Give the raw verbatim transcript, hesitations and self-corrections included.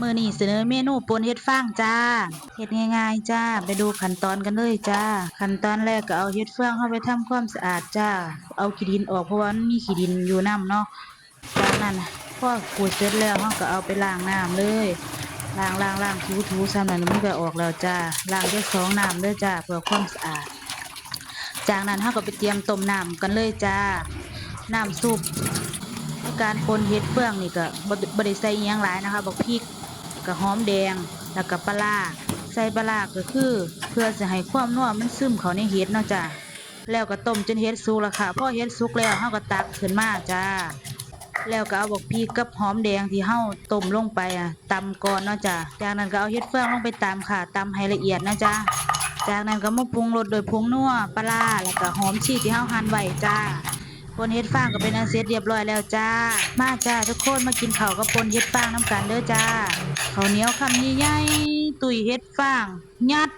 มื้อนี้เสนอเมนูป่นเห็ดฟางจ้า เฮ็ดง่ายๆจ้า ไปดูขั้นตอนกันเลยจ้า ขั้นตอนแรกก็เอาเห็ดฟางเฮาไปทำความสะอาดจ้า เอาขี้ดินออกเพราะว่ามันมีขี้ดินอยู่นำเนาะ จากนั้นพอขูดเสร็จแล้วเฮาก็เอาไปล้างน้ำเลย ล้างๆๆ ถูๆ ส่ำนั้นมันก็ออกแล้วจ้า ล้างจักสองน้ำเด้อจ้า เพื่อความสะอาด จากนั้นเฮาก็ไปเตรียมต้มน้ำกันเลยจ้า น้ำซุป ในการป่นเห็ดเฟืองนี่ก็บ่ บ่ได้ใส่อิหยังหลายนะคะ บักพริก แล้วก็หอมแดง แล้วก็ปลาร้า ใส่ปลาร้าก็คือเพื่อสิให้ความนัวมันซึมเข้าในเห็ดเนาะจ้า แล้วก็ต้มจนเห็ดสุกแล้วค่ะ พอเห็ดสุกแล้วเฮาก็ตักขึ้นมาจ้า แล้วก็เอาบักพริกกับหอมแดงที่เฮาต้มลงไปอะตำก่อนเนาะจ้า จากนั้นก็เอาเห็ดเฟืองลงไปตำค่ะ ตำให้ละเอียดนะจ้า จากนั้นก็มาปรุงรสด้วยผงนัว ปลาร้า แล้วก็หอมชีที่เฮาหั่นไว้จ้า ป่นเห็ดฟางก็เป็นอันเสร็จเรียบร้อยแล้วจ้า มาจ้าทุกคน มากินข้าวกับป่นเห็ดฟางนำกันเด้อจ้า ข้าวเหนียวคำใหญ่ๆ ตุ้ยเห็ดฟาง ยัด